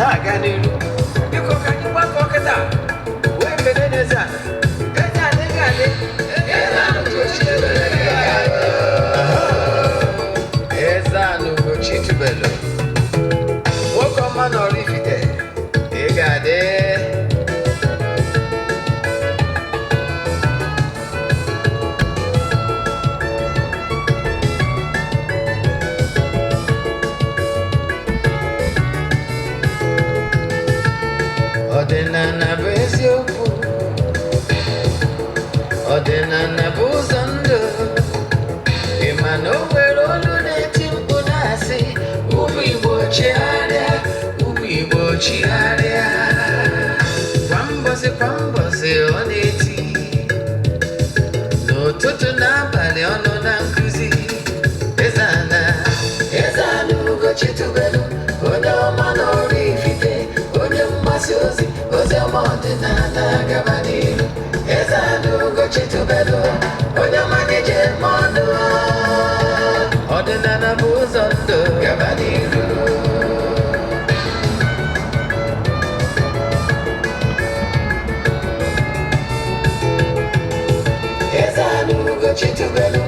Na-aga n'iru, biko, ka anyị gbakọ kịta wee kene n'eze ala. Eze ala, ị ga-adị. Eze ala Ugochi tubelu, ị ga-adị. Eze ala Ugochi tubelu, nwoke ọma na Oraifite, ị ga-adị. Ọdịnala bụ eziokwu, ọdịnala bụ ụzọ ndụ. Ị ma na o nwere olu na-eti mkpu na-asị, "Ụmụ Igbo, chigharịa, ụmụ Igbo, chigharịa." Kwa mbọsị kwa mbọsị ọ na-eti, n'ụtụtụ n'abalị ọ nọ na nkụzi. Eze ana, Eze ana Ugochi tubelu, onye ọma na Oraifite, onye mgbasa ozi ozi ọma ọdịnala, gaba n'ihu. Eze ana Ugochi tubelu, onye ọma na-eje eme ọnụ, ọdịnala bụ ụzọ ndụ, gaba n'ihu. Eze ana Ugochi tubelu,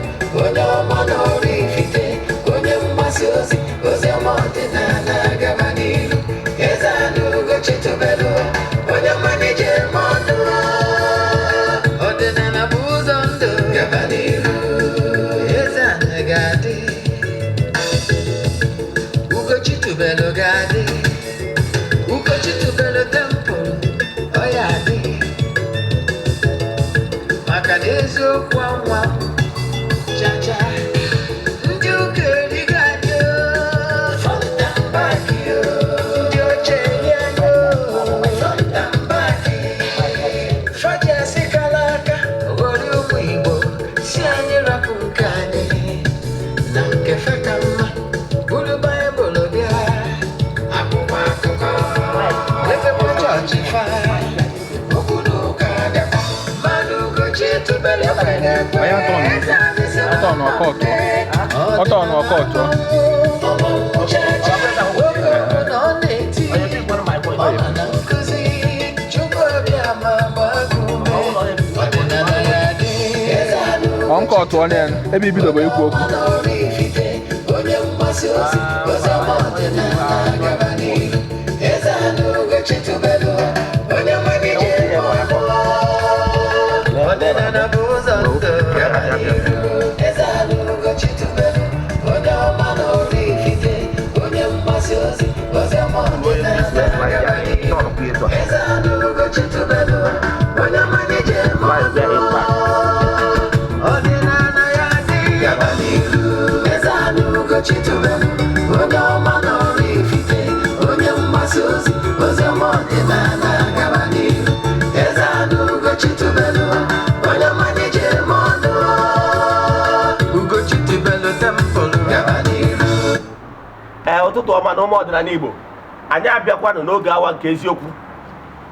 onye ọma na Oraifite, onye mgbasa ozi ozi ọma ọdịnala, gaba n'ihu. Eze ana Ugochi tubelu, onye ọma na-eje eme ọnụ, ọdịnala bụ ụzọ ndụ, gaba n'ihu. Eze ana ga-adị, Ugochi tubelu ga-adị, Ugochi tubelu temple ọ ya adị, maka na eziokwu anwa chacha. Ndị ụka erigo anyị o, front and back o. Ndị oche eri anyị o, front and back. Faji asị kara aka ghọrọ ụmụ Igbo, si anyị rapụ nke anyị na nke fe ka mma. Buru Baịbụl bịa, akwụkwọ akụkọ, mepekwa chọọchị fa, okwu na ụka bịakwa. Mmadụ Ugochi tubelu kwere ekwe. Onye atọ nọ? Eze anyị sị Atọ nọ ọkọtụ. Ọtọ nọ ọkọtụ. Chacha, nwoke ọbụla ọ na-eti, ọ nọ na nkụzi. Chukwu abịa ma gbaa gị ume, ọdịnala ya dị. Eze anyị Ọ nke ọtụ onye ebe ibido bụ ikwu okwu. na Oraifite, onye mgbasa ozi ozi ọma ọdịnala, gaba n'ihu. Eze anyị Ugochi tubelu, onye mmalite ọnụ, ọdịnala bụ ụzọ ndụ, gaba n'ihu. Eze anyị Ugochi tubelu, onye ọma na Oraifite, onye mgbasa ozi ozi ọma ọdịnala, gaba n'ihu. Eze anyị Ugochi tubelu, onye mmalite ọnụ, ọdịnala ya dị, gaba n'ihu. Eze anyị Ugochi tubelu, onye ọma na Oraifite, onye mgbasa ozi ozi ọma ọdịnala, gaba n'ihu. Eze anyị Ugochi tubelu, onye ọma na-eje eme ọnụ, Ugochi tubelu temple, gaba n'ihu. Ee, ụtụtụ ọma na ụmụ ọdịnala Igbo. Anyị abịakwanụ n'oge awa nke eziokwu,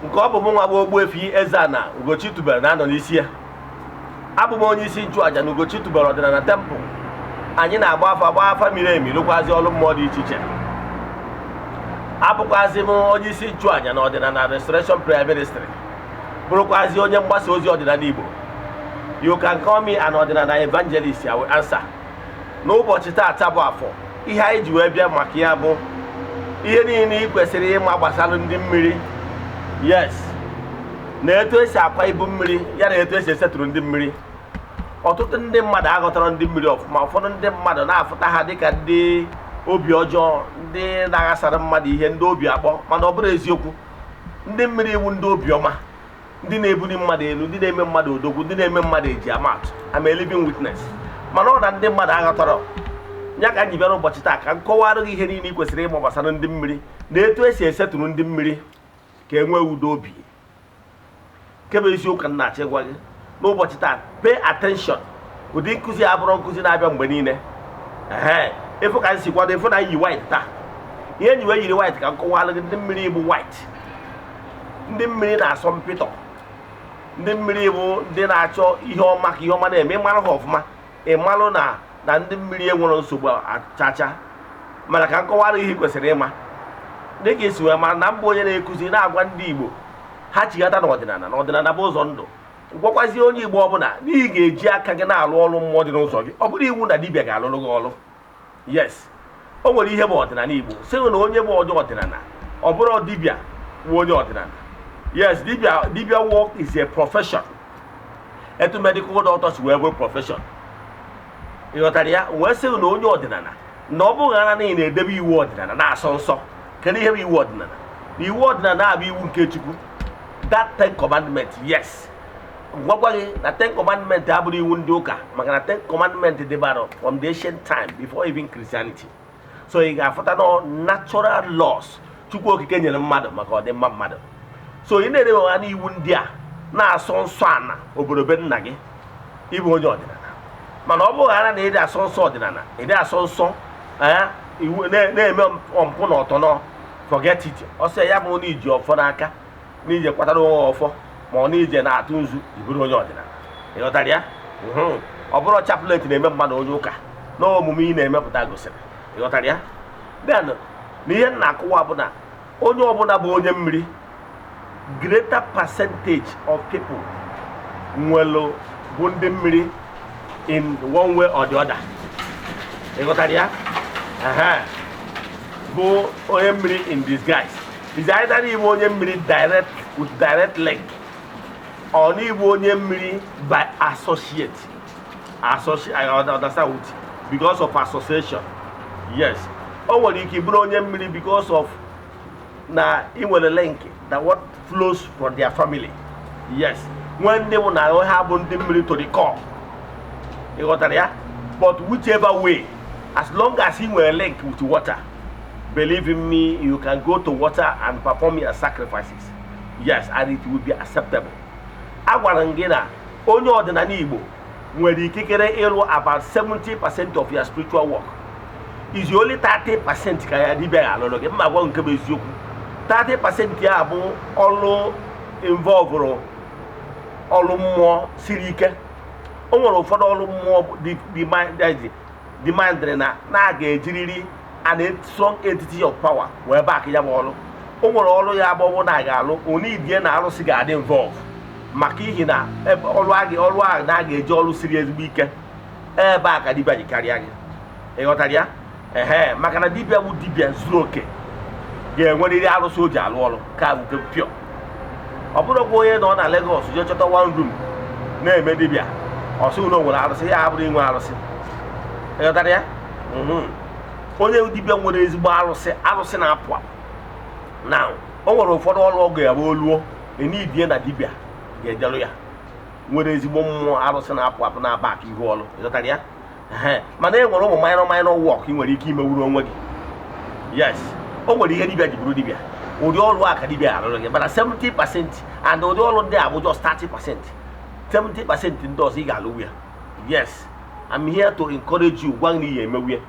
nke ọ bụ mụ nwa bụ Ogbuefi Eze-Ana Ugochi tubelu na-anọ n'isi ya. Abụ m onye isi nchụaja na Ugochi tubelu ọdịnala temple. Anyị na-agba afa, gba afa miri emi, lụkwazi ọrụ mmụọ dị iche iche. Abụkwazi m onye isi nchụaja na ọdịnala Restoration Prayer Ministry, bụrụkwazi onye mgbasa ozi ọdịnala Igbo. You can call me an ọdịnala evangelist, I will answer. N'ụbọchị taata bụ afọ, ihe anyị ji wee bịa maka ya bụ ihe niile ị kwesịrị ịma gbasara ndị mmiri, yes, na etu esi akwa ibu mmiri ya na etu esi esetụrụ ndị mmiri. Ọtụtụ ndị mmadụ aghọtara ndị mmiri ọfụma. Ụfọdụ ndị mmadụ na-afụta ha dịka ndị obi ọjọọ, ndị na-aghasara mmadụ ihe, ndị obi akpọ, mana ọ bụrụ eziokwu, ndị mmiri iwu ndị obiọma, ndị na-ebuli mmadụ elu, ndị na-eme mmadụ odogwu, ndị na-eme mmadụ eji amatụ. I'm a living witness. Mana ọ na ndị mmadụ aghọtara ya ka m ji bịa n'ụbọchị taa ka m kọwara gị ihe niile ị kwesịrị ịma gbasara ndị mmiri na etu esi esetụrụ ndị mmiri ka e nwee udo obi. Nke bụ eziokwu ka m na-achọ ịgwa gị n'ụbọchị taa. Pay attention. Ụdị nkụzi a bụrụ nkụzi na-abịa mgbe niile. Ehe, ịfụ ka m si kwado, ịfụ na anyị yi white taa. Ihe nyi wee yiri white ka m kọwara gị, ndị mmiri bụ white. Ndị mmiri na-asọ mpịtọ. Ndị mmiri bụ ndị na-achọ ihe ọma ka ihe ọma na-eme. Ịmarụ ha ọfụma, ịmalụ na ndị mmiri enwere nsogbu achacha. Mana ka m kọwara ihe ị kwesịrị ịma. Dịka esi wee mara na mbụ, onye na-ekuzi na-agwa ndị Igbo ha chighata n'ọdịnala, na ọdịnala bụ ụzọ ndụ. Gwakwazie onye Igbo ọbụla na ị ga-eji aka gị na-alụ ọrụ mmụọ dị n'ụzọ gị. Ọ bụrụ iwu na dibịa ga-alụrụ gị ọrụ. Yes, o nwere ihe bụ ọdịnala Igbo sị na onye bụ onye ọdịnala, ọ bụrụ dibịa bụ onye ọdịnala. Yes, dibịa work is a profession, etu medical doctor si wee bụrụ profession. Ị ghọtara ya? Wee sị na onye ọdịnala, na ọ bụghị ara na ị na-edebe iwu ọdịnala, na-asọ nsọ. Kedu ihe bụ iwu ọdịnala? Na iwu ọdịnala na-abụ iwu nke Chukwu, that Ten Commandment. Yes, gwakwa gị na Ten Commandment abụrụ iwu ndị ụka, maka na Ten Commandment dịbara from the ancient time, before even Christianity. So ị ga-afụta na natural laws Chukwu Okike nyere mmadụ maka ọdịmma mmadụ. So ị na-edebe n'iwu ndị a, na-asọ nsọ ana obodo be nna gị, ịbụ onye ọdịnala. Mana ọ bụghị ara na ịdị asọ nsọ ọdịnala, ịdị asọ nsọ iwu, na-eme mpụ na ọtọnọ, forget it. Ọsọ ya bụ na iji ọfọ n'aka, na ije kwatara onwe ọfọ, ma ọ na ije na-atụ nzu, iburu onye ọdịnala. Ịghọtara ya? Ọ bụrụ chaplet na-eme mmadụ onye ụka, na omume ị na-emepụta gosiri. Ịghọtara ya? Then na ihe m na-akụwa bụ na onye ọbụla bụ onye mmiri, greater percentage of people nwere bụ ndị mmiri in one way or the other. Ịghọtara ya? Ehe. Bụ onye mmiri in disguise is either ịbụ onye mmiri direct, with direct link, or n'ịbụ onye mmiri by associate. I understand, with because of association. Yes, o nwere ike ịbụrụ onye mmiri because of na ị nwere link that what flows from their family. Yes, nwee ndị bụ na ha bụ ndị mmiri to the core. Ị ghọtara ya? But whichever way, as long as ị nwere link with water, believe in me, you can go to water and perform your sacrifices. Yes, and it will be acceptable. Agwara m gị na onye ọdịnala Igbo nwere ikikere ịlụ about 70% of your spiritual work. Is only 30% ka ya dibịa ga-alụrụ gị. Mma gwa nke bụ eziokwu, 30% ya bụ ọlụ involve ọlụ mmụọ siri ike. O nwere ụfọdụ ọlụ mmụọ demandịrị na a ga-ejiriri an strong entity of power wee back ya bụ ọlụ. O nwere ọlụ ya bụ ọbụ na a ga-alụ onidie na arụsị ga-adị involve, maka ihi na ebe ọlụ a ọlụ ahụ na a ga-eji ọlụ siri ezigbo ike, ebe a ka dibịa ji karịa gị. Ị ghọtara ya? Ehe, maka na dibịa bụ dibịa zuru oke ga-enwerịrị arụsị o ji alụ ọrụ ka bụ nke pure. Ọ bụrụkwa onye nọ na Lagos jee chọta one room na-eme dibịa, ọ sị na o nwere arụsị, ya abụrụ inwe arụsị. Ị ghọtara ya? Onye dibịa nwere ezigbo arụsị, arụsị na-apụ apụ na o nwere ụfọdụ ọrụ ọ ga-abụ oluo enidie na dibịa ga-ejerụ ya nwere ezigbo mmụọ arụsị na-apụ apụ na-aba aka ihu ọrụ. Ị ghọtara ya? Ehe. Mana e nwere ụmụ minor minor work ị nwere ike imewuru onwe gị. Yes, o nwere ihe dibịa ji bụrụ dibịa, ụdị ọrụ a ka dibịa arụrụ gị, mana 70% and ụdị ọrụ ndị a bụ just 30%. 70% ndị ọzọ ị ga-alụwu ya. Yes, I'm here to encourage you, gwa gị na ihe emewu ya.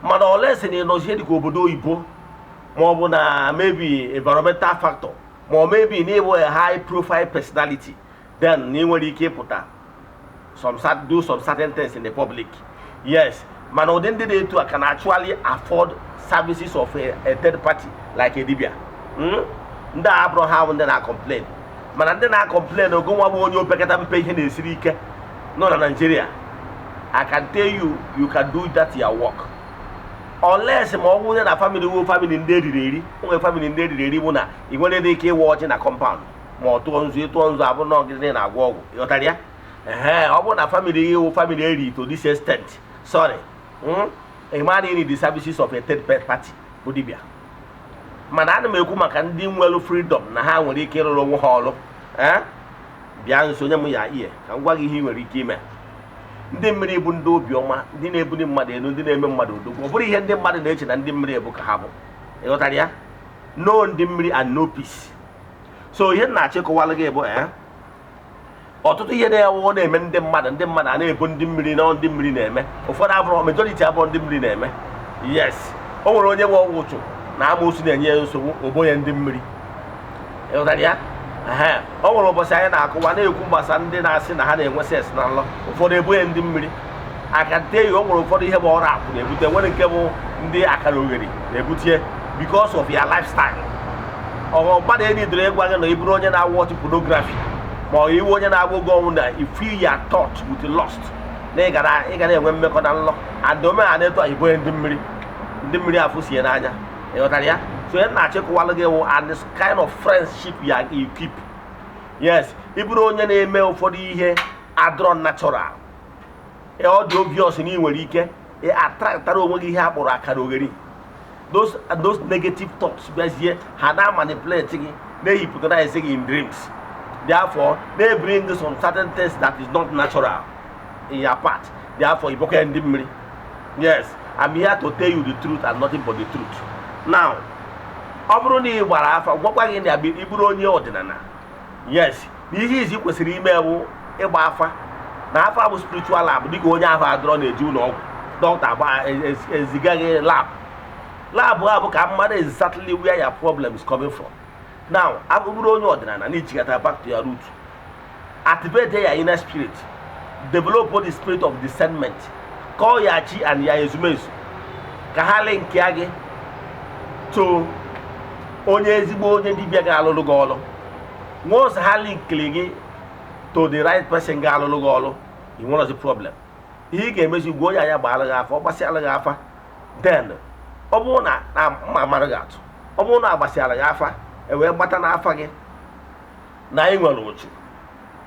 Mana olesi na ịnọzie dịka obodo oyibo, ma ọ bụ na maybe environmental factor, ma ọ maybe na ịbụ a high profile personality, then na ị nwere ike ịpụta do some certain things in the public. Yes, mana ụdị ndị dị etu a can actually afford services of a third party like a dibia. Ndị a abụrụ ha bụ ndị na-complain, mana ndị na-complain ogo nwa bụ onye opekata mpe ihe na-esiri ike nọ na Nigeria. I can tell you, you can do that your work, unless ma ọ bụrụ na family wo family ndị eriri eri. O nwere family ndị eriri eri bụ na ị nwere ike ịwa ọjị na compound, ma ọ tụọ nzu, ịtụọ nzu abụ na ọgịdị na-agwọ ọgwụ. Ịghọtara ya? Ehe, ọ bụrụ na family gị wụ family eri to this extent, sorry, ị ma na need the services of a third party bụ dibịa. Mana ana m ekwu maka ndị nwere freedom na ha nwere ike ịrụrụ onwe ha ọrụ. Ee, bịa nso nye m ya ihe ka m gwa gị ihe ị nwere ike ime. Ndị mmiri bụ ndị obiọma, ndị na-ebuli mmadụ elu, ndị na-eme mmadụ odogwu. Ọ bụrụ ihe ndị mmadụ na-eche na ndị mmiri bụ ka ha bụ. Ịghọtara ya? No ndị mmiri and no peace. So ihe m na-achọ ịkọwalụ gị bụ ọtụtụ ihe na-ewu na-eme ndị mmadụ, ndị mmadụ a na-ebo ndị mmiri na ndị mmiri na-eme. Ụfọdụ abụrụ, majority abụrụ ndị mmiri na-eme. Yes, o nwere onye bụ ọgwụ ụchụ na amoosu na-enye ya nsogbu, obonye ndị mmiri. Ịghọtara ya? Ehe. O nwere ụbọchị anyị na-akụwa na-ekwu gbasa ndị na-asị na ha na-enwe sex na nlọ, ụfọdụ ebonye ndị mmiri aka nte. O nwere ụfọdụ ihe bụ ọrụ akwụ na-ebute, nwere nke bụ ndị akara oghere na-ebutie. Because of your lifestyle. Ọ mmadụ enidoro ịgwa gị na ị bụrụ onye na-watch pornography, ma ọ iwu onye na-agba oge ọnwụ na if you your thought with lust, na ị ga na-enwe mmekọ na nlọ and omenala etu a, ịbụ ndị mmiri, ndị mmiri afụ sie n'anya. Ịghọtara ya? So onye na-achịkọwalụ gị wụ and this kind of friendship ya you keep. Yes, ị bụrụ onye na-eme ụfọdụ ihe adịrọ natural, ọ dị obvious na ị nwere ike ị attractara onwe gị ihe a kpọrọ akara ogheri. Those negative thoughts bịazie, ha na manipulate gị, na-hypnotize gị in dreams, therefore they bring some certain things that is not natural in your part. Therefore, ịbụkwa ndị mmiri. Yes, I'm here to tell you the truth and nothing but the truth. Now, ọ bụrụ na ị gbara afa gwakwa gị na ị bụrụ onye ọdịnala, yes, na ihe izi kwesịrị ime bụ ịgba afa, na afa bụ spiritual lab. Dịka onye ahụ adọrọ na-eji ụlọ ọgwụ, dọkịta agba eziga gị lab. Lab a bụ ka mmadụ exactly where your problem is coming from. Now, abụrụ onye ọdịnala na ichigata back to your root, activate your inner spirit, develop the spirit of discernment, call your chi and your ezumezu ka ha link ya gị to onye ezigbo onye dibịa ga-alụrụ gị ọrụ. Once ha linkiri gị to the right person ga-alụrụ gị ọrụ, ị nwere problem. Ihe ị ga-emezi, gwa onye anya gbaara gị afa, ọ gbasịala gị afa. Then ọ bụrụ na mma mara gị atụ, ọ bụrụ na agbasịara gị afa, e wee gbata n'afa gị na ị nwere ụchụ,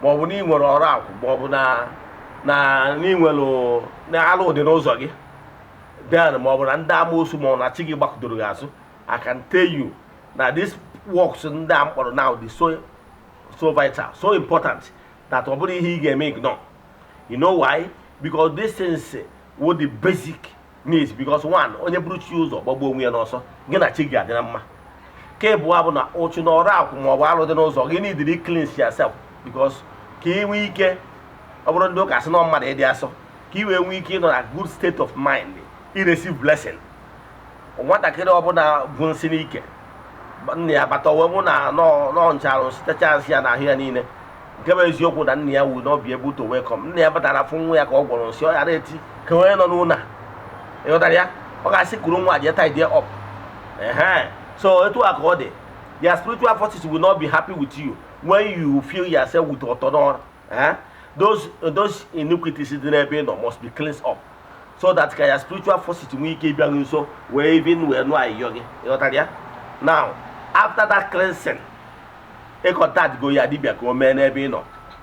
maọbụ na ị nwere ọrụ akwụ, maọbụ na ị nwere na alụ dị n'ụzọ gị, then maọbụ na ndị amoosu, maọbụ na chi gị gbakọdoro gị azụ, I can tell you na this works ndị a mkpọrọ now dị so so vital, so important that ọ bụrụ ihe ị ga-eme ignore. You know why? Because these things were the basic needs. Because one, onye bụrụ chi ụzọ gbagbuo onwe ya n'ọsọ, gị na chi gị adị na mma. Nke abụọ bụ na ụchụ na ọrụ akwụ maọbụ alụ dị n'ụzọ gị need cleanse yourself, because ka ị nwee ike, ọ bụrụ ndị ụka sị na mmadụ ịdị asọ, ka ị wee nwee ike ịnọ na good state of mind i receive blessing. Nwatakịrị ọbụla bụ nsị n'ike nna ya bata, wee mụ na nọ ncharụ sitecha nsị ya n'ahụ ya niile, nke bụ eziokwu na nna ya will not be able to welcome. Nna ya batara fụ nwa ya ka ọ gwọrọ nsị, ọ ghara eti ka onye nọ n'ụlọ a. Ịghọtara ya? Ọ ga-asị kuru nwa jee tidy up. Ehe, so etu a ka ọ dị. Their spiritual forces will not be happy with you when you feel yourself with ọtọ. Eh? Those iniquities dị n'ebe ị nọ must be cleansed up so that ka ya spiritual forces nwee ike ịbịa gị nso, wee even wee nụ ayịyọ gị. Ịghọtara ya? Now, after that cleansing, ị contact go ya dibịa ka o mee n'ebe ị nọ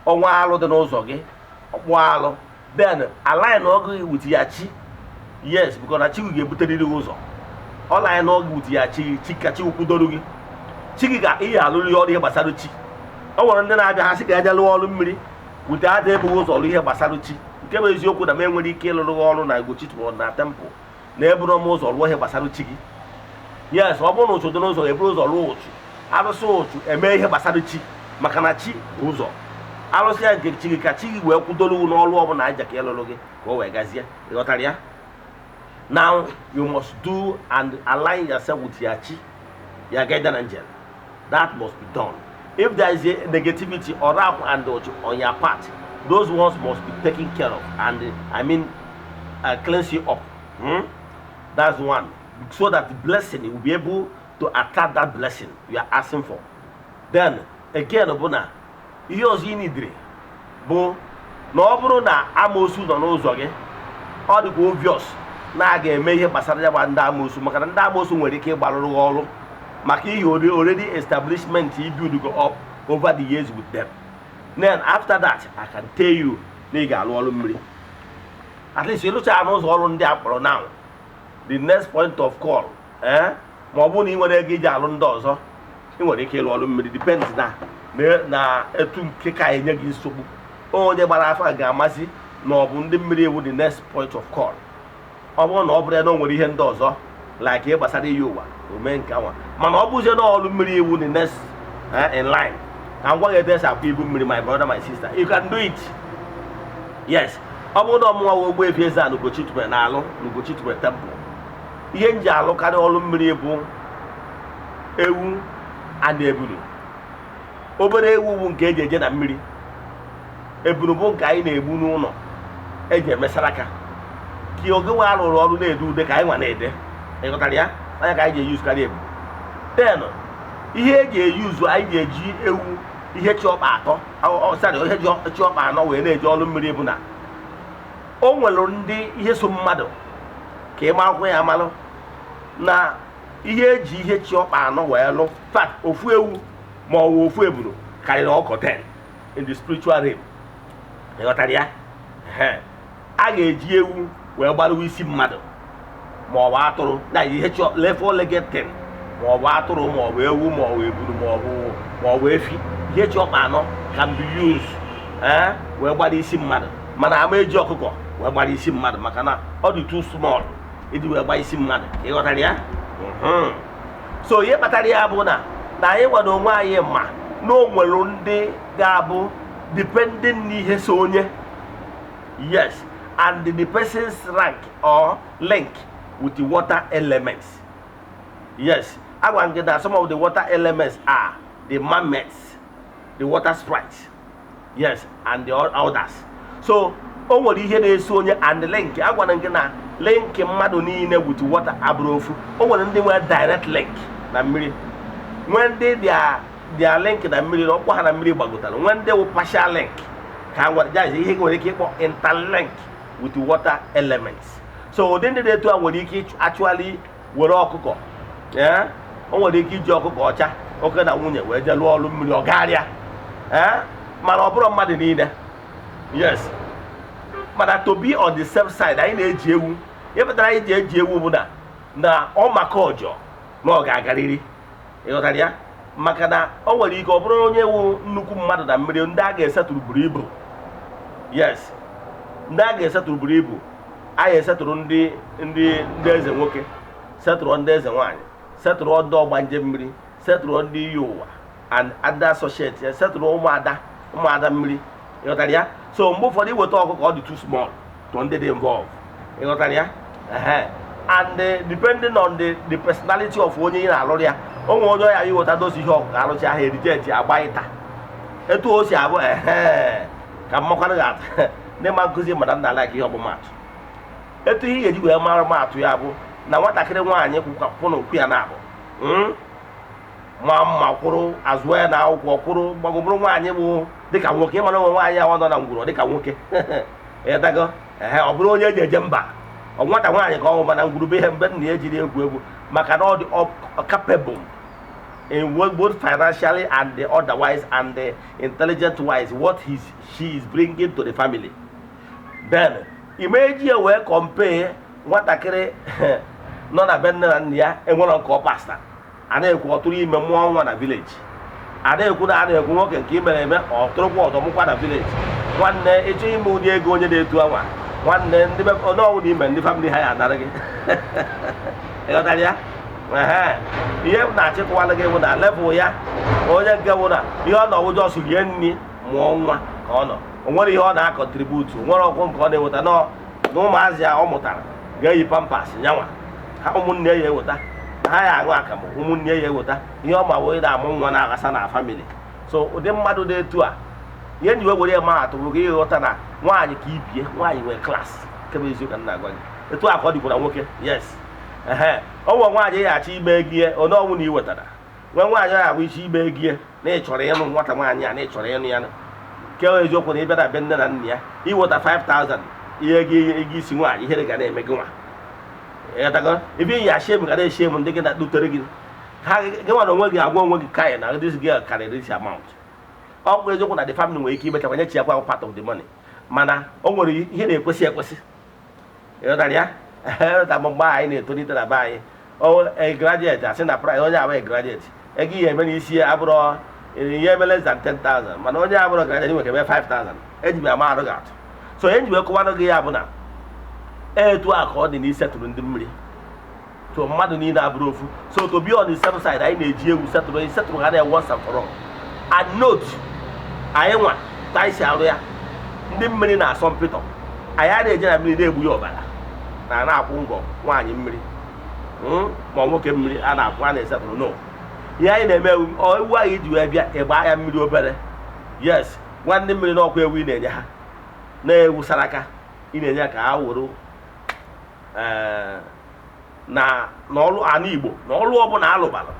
ọnwa alụ dị n'ụzọ gị, ọkpụ alụ, then align ọgụ with ya chi. Yes, because na chi gị ga-ebuteriri gị ụzọ. Ọ line ọgụ with ya chi gị, chi ka chi kwudoro gị, chi gị ga ihe alụrụ ya ọrụ. Ihe gbasara chi, o nwere ndị na-abịa, ha sị ka eje lụọ ọrụ mmiri wute ada ebughị ụzọ ọrụ ihe gbasara chi. Nke bụ eziokwu na m enwere ike ịlụrụ gị ọrụ na Ugochi tụrụ na temple na eburu m ụzọ lụọ ihe gbasara chi gị. Yes, ọ bụrụ na ụchụ dị n'ụzọ, eburu ụzọ lụọ ụchụ, arụsị ụchụ, eme ihe gbasara chi, maka na chi bụ ụzọ. Arụsị ya nke chi gị, ka chi gị wee kwudoro gị n'ọrụ ọbụla aja ka ịlụrụ gị ka o wee gazie. Ịghọtara ya? Now, you must do and align yourself with your chi, your guardian angel. That must be done. If there is a negativity or wrath and ụchụ on your part, those ones must be taken care of and I mean, cleanse you up. That's one, so that the blessing, you will be able to attract that blessing you are asking for. Then again, bụ na ihe ọzọ ị nidiri bụ na ọ bụrụ na amoosu nọ n'ụzọ gị, ọ dịkwa obvious na a ga-eme ihe gbasara ya gba ndị amoosu, maka na ndị amoosu nwere ike ịgbarụrụ gị ọrụ maka ihe already establishment you build go up over the years with them. Then after that, I can tell you na ị ga-alụ ọrụ mmiri. At least ịlụcha n'ụzọ ọrụ ndị a kpọrọ now, the next point of call, ma ọ bụrụ na ị nwere ego iji alụ ndị ọzọ, ị nwere ike ịlụ ọrụ mmiri. Depends na etu nke ka enye gị nsogbu. Onye gbara afa ga-amasị na ọ bụ ndị mmiri ewu the next point of call. Ọ bụrụ na ọ bụrụ ya na o nwere ihe ndị ọzọ like ihe gbasara iyi ụwa, o mee nke anwa. Mana ọ bụzie na ọrụ mmiri iwu the next in line, ka m gwa gị etu esi akwụ ibu mmiri. My brother, my sister, you can do it. Yes, ọ bụrụ na ọmụnwa wee Ogbuefi Eze-Ana Ugochi tubelu na-alụ n'Ugochi tubelu temple, ihe m ji alụkarị ọrụ mmiri bụ ewu and ebunu. Obere ewu bụ nke eji eje na mmiri, ebunu bụ nke anyị na-egbu n'ụlọ eji emesara aka ka oge nwe alụrụ ọrụ na-ede ude ka anyị nwa na-ede. Ịghọtara ya? Onye ka anyị ji eyuzu karịa ebu. Then ihe eji eyuzu, anyị ji eji ewu ihe chi ọkpa atọ, sorry, ihe chi ọkpa anọ wee na-eji ọrụ mmiri, bụ na o nwere ndị ihe so mmadụ ka ị marakwa ya amalụ na ihe eji ihe chi ọkpa anọ wee lụ fat. Ofu ewu ma ọ bụ ofu ebulu karịrị ọkọ 10 in the spiritual realm. Ịghọtara ya? Ehe. A ga-eji ewu wee gbaruo isi mmadụ ma ọ bụ atụrụ na ihe chi four-legged thing, ma ọ bụ atụrụ, ma ọ bụ ewu, ma ọ bụ ebulu, ma ọ bụ efi. Ihe chi ọkpa anọ can be used wee gbara isi mmadụ, mana ama eji ọkụkọ wee gbara isi mmadụ maka na ọ dị too small iji wee gbaa isi mmadụ. Ịghọtara ya? So ihe kpatara ya bụ na anyị nwere onwe anyị, ma na o nwere ndị ga-abụ depending n'ihe so onye, yes, and the person's rank or link with the water elements. Yes, agwa m gị na some of the water elements are the mermaids, the water sprites, yes, and the others. So o nwere ihe na-eso onye and link. Agwara m gị na link mmadụ niile with water abụrụ ofu. O nwere ndị nwere direct link na mmiri, nwee ndị their link na mmiri na ọkwa ha na mmiri gbagotara, nwee ndị wụ partial link ka ha nwere, that is ihe nwere ike ịkpọ interlink with water elements. So ụdị ndị dị etu a nwere ike actually were ọkụkọ, ee, o nwere ike iji ọkụkọ ọcha, oke na nwunye, wee jee lụọ ọrụ mmiri ọgarịa, ee, mana ọ bụrụ mmadụ niile. Yes, mana to be on the safe side, anyị na-eji ewu. Ihe pụtara anyị ji eji ewu bụ na ọ maka ọjọọ na ọ ga-agarịrị. Ịghọtara ya? Maka na o nwere ike ọ bụrụ onye wu nnukwu mmadụ na mmiri, ndị a ga-esetụrụ buru ibu. Yes, ndị a ga-esetụrụ buru ibu. A ga-esetụrụ ndị eze nwoke, setụrụ ndị eze nwaanyị, setụrụ ndị ọgbanje mmiri, setụrụ ndị iyi ụwa and other associates, setụrụ ụmụada mmiri. Ịghọtara ya? So mgbe ụfọdụ iweta ọkụkọ, ọ dị too small to ndị dị involved. Ịghọtara ya? Ehe. And depending on the personality of onye ị na-alụrụ ya, o nwere onye ọya iweta dozi ihe ọkụkọ arụcha ha erijeti agba ịta etu o si abụ. Ehe, ka mmakwanụ ga-atụ ndị ma nkụzi mana nna like ihe ọmụmatụ etu ihe ga-eji wee mara maatụ ya bụ na nwatakịrị nwaanyị kwụ n'okwu ya na-abụ ma mma kwụrụ azụ ya na akwụkwọ kwụrụ gbagobụrụ nwaanyị bụ dịka nwoke. Ịmara onwe nwaanyị ahụ nọ na ngwụrọ dịka nwoke ịdago. Ehe, ọ bụrụ onye eji eje mba, ọ nwata nwaanyị ka ọ bụ, mana ngwurube ihe mgbe nna ya ejiri egwu egwu maka na ọ dị capable in both financially and the otherwise and the intelligent wise, what she is bringing to the family. Then imeji ya wee compare nwatakịrị nọ na be nne na nna ya enwere nke ọ pasta a na-ekwu ọ tụrụ ime mụọ nwa na village, a na-ekwu na a na-ekwu nwoke nke i mere eme ọ tụrụkwa ọzọ mụkwa na village. Nwanne, ịchọ ime ụdị ego onye na-etu anwa, nwanne, ndị be onye ọbụla ime, ndị family ha ya anara gị. Ịghọtara ya? Ehe. Ihe m na-achịkọwala gị bụ na level ya, onye nke bụ na ihe ọ nọ ụjọ rie nri mụọ nwa ka ọ nọ, o nwere ihe ọ na-acontribute, o nwere ọkwụ nke ọ na-eweta nọ na ụmụazị a ọ mụtara ga-eyi Pampers nyanwa ha, ụmụnne ya eweta ha ya aṅụ akamụ, ụmụnne ya eweta ihe ọ ma wee na-amụ nwa na-aghasa na family. So ụdị mmadụ dị etu a, ihe nji wee were ya maa atụ bụ ka ịghọta na nwaanyị ka ibie nwaanyị nwee class nke bụ eziokwu ka m na-agwa gị. Etu a ka ọ dịkwa na nwoke. Yes, ehe, ọ nwe nwaanyị ya achọ ime ego ihe onye ọnwụ na ị wetara nwe nwaanyị ya abụ iche ime ego ihe na ị chọrọ ịnụ nwata nwaanyị a na ị chọrọ ịnụ ya nke eziokwu na ị bịa na be nne na nna ya iweta 5000 ihe ego ego isi nwaanyị, ihere ga na-eme gị nwa. Ịghọtago? Ebe iyi ashem ga na-eshem ndị gị na-dutere gị ha, gị nwa na onwe gị agwa onwe gị kaị na this girl karịrị this amount. Ọ bụ eziokwu na the family nwere ike imechakwa nyechi yakwa part of the money, mana o nwere ihe na-ekwesị ekwesị. Ịghọtara ya? Ịghọta? Mgbe anyị na-etolite na be anyị, o graduate asị na price onye abụghị graduate, ego ihe eme n'isi ya abụrụ ihe eme less than 10,000, mana onye abụrụ graduate nwere eme 5,000. Eji m ama arụ gị atụ. So ihe nji wee kọwanụ gị ya bụ na etu a ka ọ dị na isetụrụ ndị mmiri. So mmadụ niile abụrụ ofu. So to be on the safe side, anyị na-eji egwu setụrụ ha na once and for all. And note, anyị nwa ka anyị si arụ ya, ndị mmiri na-asọ mpịtọ. Anyị a na-eje na mmiri na-egbu ya ọbara na na-akwụ ngọ nwaanyị mmiri, ma nwoke mmiri a na-akwụ a na-esetụrụ no. Ihe anyị na-eme ewu ewu ahụ iji wee bịa ịgba ya mmiri obere. Yes, nwanne mmiri n'ọkwa ewu ị na-enye ha na-ewu saraka ị na-enye ha ka ha were Na n'ọlụ ana Igbo, na ọlụ ọbụla alụbalụ.